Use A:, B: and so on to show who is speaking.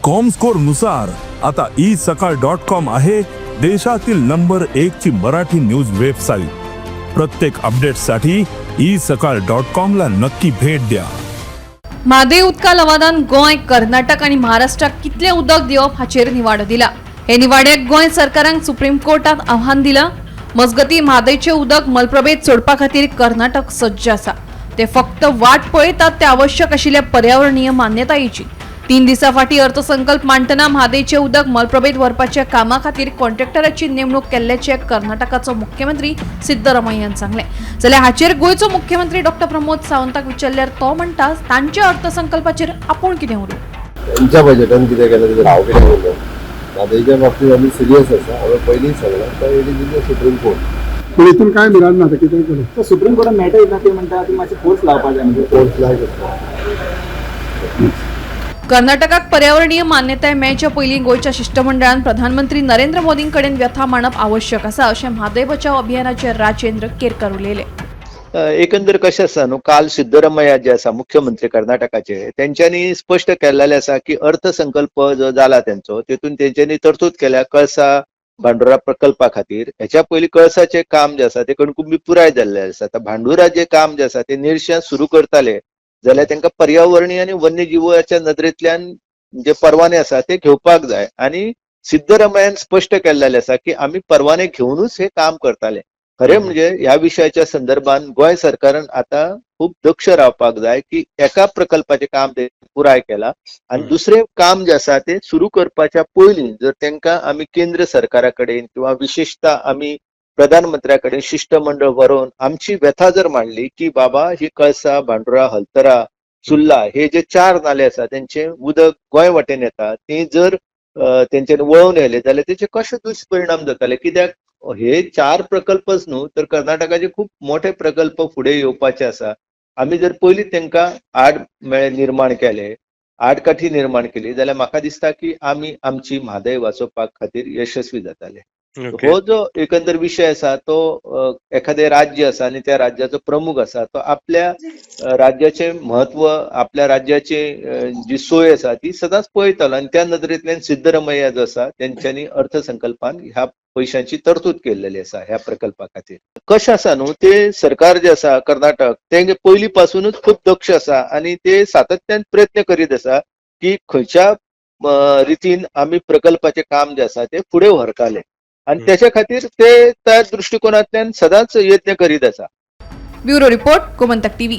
A: Comscore नुसार आता E सकाळ डॉट कॉम आहे देशातील नंबर एक ची मराठी न्यूज वेबसाईट. प्रत्येक अपडेटसाठी ई सकाळ डॉट कॉम ला नक्की भेट द्या.
B: म्हादय उदका लवादान गोंय, कर्नाटक आनी महाराष्ट्राक कितलें उदक दिवप हाचेर निवाडो दिला. हे निवाड्याक गोंय सरकारान सुप्रीम कोर्टात आव्हान दिलां. मजगतीं, म्हादयचें उदक मलप्रभेत सोडपा खातीर कर्नाटक सज्ज आसा. ते फक्त वाट पळयतात ते आवश्यक आशिल्ल्या पर्यावरणीय मान्यतायेची. 3 दिसां फाटीं अर्थसंकल्प मांडटना म्हादयचें उदक मलप्रभेत व्हरपाच्या कामा खातीर कॉन्ट्रॅक्टराची नेमणूक केल्ल्याचें कर्नाटकाचो मुख्यमंत्री सिद्धरमय्यान सांगलें. जाल्यार हाचेर गोंयचो मुख्यमंत्री डॉक्टर प्रमोद सावंताक विचारल्यार तो म्हणटा, तांच्या अर्थसंकल्पाचेर आपूण कितें उलोवं?
C: त्यांच्या बजेटान कितें केलें तेजेर हांव कितें उलोवं? म्हादयच्या बाबतींत आमी सिरियस आसा. हांवें पयलींच सांगलां, तर it is in the Supreme Court.
D: पूण हितून काय मिराज ना, आतां कितें करूं?
E: सो सुप्रीम कोर्टान मॅटर येता, ते म्हणटा ती मातशी फोर्स लावपाक जाय म्हणजे.
C: फोर्स लायक आसता.
B: कर्नाटकाक पर्यावरणीय मान्यताय मेळचे पयलीं गोंयच्या शिश्टमंडळान प्रधानमंत्री नरेंद्र मोदीं कडेन व्यथा मांडप आवश्यक आसा, अशें म्हादय बचाव अभियानाचे राजेंद्र केरकर उलयले.
F: एकंदर कशें आसा न्हू, काल सिद्धरमय्या जे आसा मुख्यमंत्री कर्नाटकाचे, तेंच्यांनी स्पश्ट केल्लेलें आसा की अर्थसंकल्प जो जाला तेंचो, तेतून तेंच्यांनी तरतूद केल्या कळसा भांडुरा प्रकल्पा खातीर. हेच्या पयलीं कळसाचें काम जें आसा तें कणकुंबी पुराय जाल्लें आसा. आतां भांडुरा जें काम जें आसा तें निरशा सुरू करताले जाल्यार तांकां पर्यावरणीय आनी वन्यजिवाच्या नदरेंतल्यान जे परवाने आसा ते घेवपाक जाय आनी सिद्धरमय्यान स्पश्ट केल्लेलें आसा की आमी परवाने घेवनूच हे काम करताले. खरें म्हणजे ह्या विशयाच्या संदर्भात गोंय सरकारान आतां खूब दक्ष रावपाक जाय की एका प्रकल्पाचें काम ते पुराय केलां आनी दुसरें काम जें आसा तें सुरू करपाच्या पयलीं जर तांकां आमी केंद्र सरकारा कडेन किंवा विशेशता आमी प्रधानमंत्र्या कडेन शिश्टमंडळ व्हरून आमची व्यथा जर मांडली की बाबा, ही कळसा, भांडुरा, हलतरा, सुर्ला हे जे चार नाले आसा, तेंचे उदक गोंय वाटेन येता, ती जर तेंच्यानी वळोवन येयले जाल्यार तेचे कशे दुश्परिणाम जाताले. कित्याक हे चार प्रकल्पच न्हू, तर कर्नाटकाचे खूब मोठे प्रकल्प फुडें येवपाचे आसा. आमी जर पयलीं तांकां आड मेळे निर्माण केले, आडकाठी निर्माण केली जाल्यार म्हाका दिसता की आमी आमची म्हादय वाचोवपा खातीर यशस्वी जाताले. हो जो एकंदर विशय आसा तो एखादें राज्य आसा आनी त्या राज्याचो प्रमुख आसा, तो आपल्या राज्याचें म्हत्व, आपल्या राज्याची जी सोय आसा ती सदांच पळयतालो आनी त्या नदरेंतल्यान सिद्धरमय्या जो आसा तेंच्यांनी अर्थसंकल्पान ह्या पयशांची तरतूद केल्लेली आसा ह्या प्रकल्पा खातीर. कशें आसा न्हू, ते सरकार जे आसा कर्नाटक, ते पयलीं पासूनच खूब दक्ष आसा आनी ते सातत्यान प्रयत्न करीत आसा की खंयच्या रितीन आमी प्रकल्पाचें काम जें आसा तें फुडें व्हरताले आनी त्याच्या खातीर ते त्या दृश्टिकोनांतल्यान सदांच यत्न करीत आसा.
B: Bureau report, Gomantak TV.